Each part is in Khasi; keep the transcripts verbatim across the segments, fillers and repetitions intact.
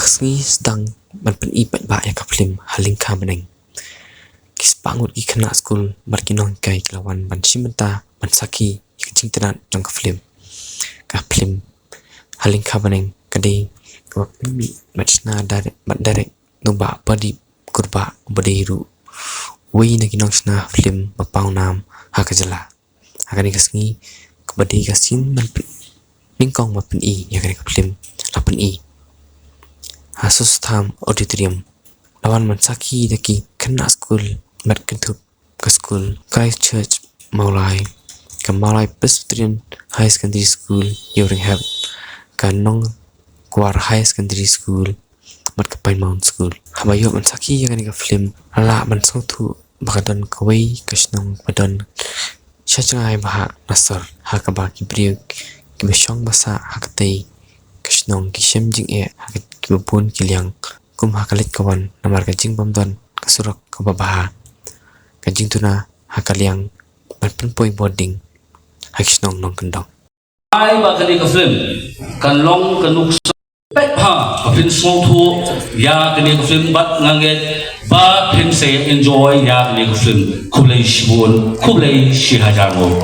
Ka sngi sdang ban pyni paidbah ïa ka film Halingkha Bneng. Ki spah ngut ki khynnah skul bad ki nonghikai ki la wan ban shim bynta ban sakhi ïa ka jingtynnad jong ka film. Ka film Halingkha Bneng ka dei kaba pynmih bad shna direct, bad direct da u Bah Pradip Kurbah, uba dei ruh uwei na ki nongshna film ba paw nam ha ka jylla. Ha kane ka sngi kaba dei ka sien ban pyn-, nyngkong ban pyni ïa kane ka film, la pyni ha Sostham Auditorium. La wan ban sakhi da ki khynnah skul bad kynthup ka skul Christ Church Mawlai, ka Mawlai Presbyterian High Secondary School, Ïewrynghep, ka Nongkwar High Secondary School, bad ka Pine Mount School. Haba ïoh ban sakhi ïa kane ka film, la lah ban sngewthuh ba ka don kawei ka shnong ba don sha jngai bha na sor, ha kaba ki briew kiba shong ba sah ha katei ka shnong ki shem jingeh ha kiba bun ki liang, kum ha ka leit ka wan namar ka jingbym don ka surok kaba bha, ka jingduna ha ka liang ban pynpoi bording ha ki shnong nongkyndong. Ai ba kane ka film kan long ka nuksa peit ha, ba phin sngewthuh ïa kane ka film bad nga ngeit ba phin sa enjoy ïa kane ka film. Khublei shibun, khublei shihajar nguh.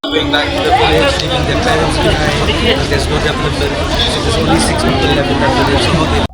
Going back to the village, leaving their parents behind. There's no development. There's only six people left in that village. So how they